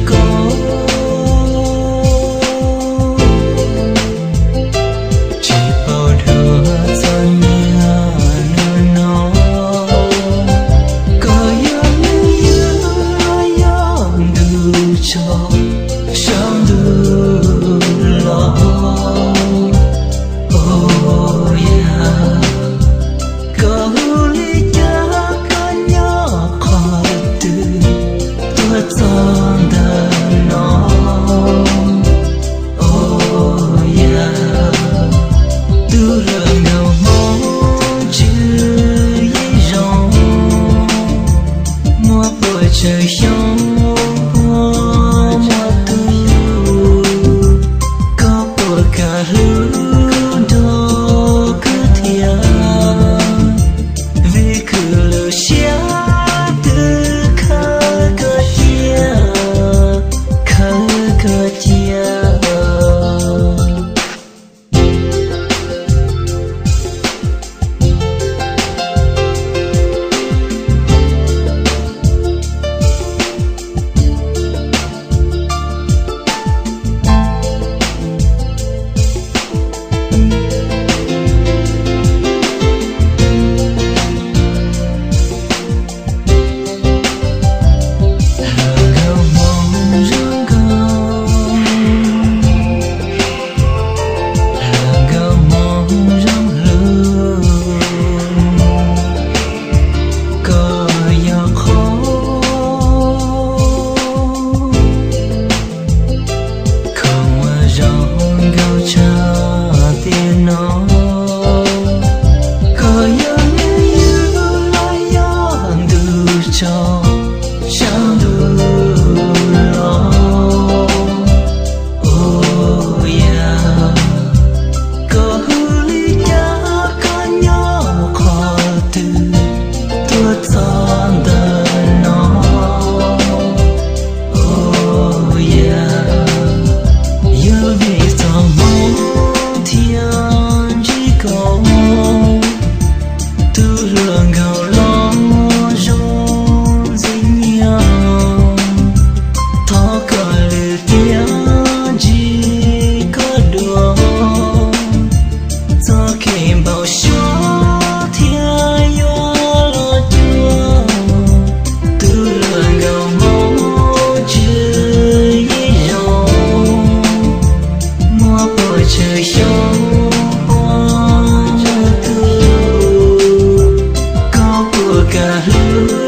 Koj tsis paub dua txoj niag hnub no, koj yog neeg ywg los yog ntuj tsaug saum ntuj los. Ua yam, koj hu li cas, koj nyob qhov twg, tuaj txog ntawm no. Ua yam, tus hluas nkauj Hmoob Tswv Yij Zoo, muaj pua tsawg xyoo puas muaj tug, koj puas kam hlub nrog kuv thiab? Vim kuv lub siab twb khawb koj cia, khawb koj cia. Hluas nkauj Hmoob zoo nkauj, hluas nkauj Hmoob zoo hlub, koj yog qhov khoom uas zoo nkauj tshaj tiam no. Koj yog neeg ywg los yog ntuj tsaug saum ntuj los. Ua yam, koj hu li cas, koj nyob qhov twg, tuaj txog ntawm no. Ua yam, yog vim txoj hmoo thiaj ntsib koj, tus hluas nkauj los zoo ntxim nyiam. Thov koj lwm tiam ntsib koj dua, txoj kev npau suav thiaj yuav los cuag. Tus hluas nkauj Hmoob Tswv Yij Zoo, muaj pua tsawg xyoo puas muaj tug, koj puas kam hlub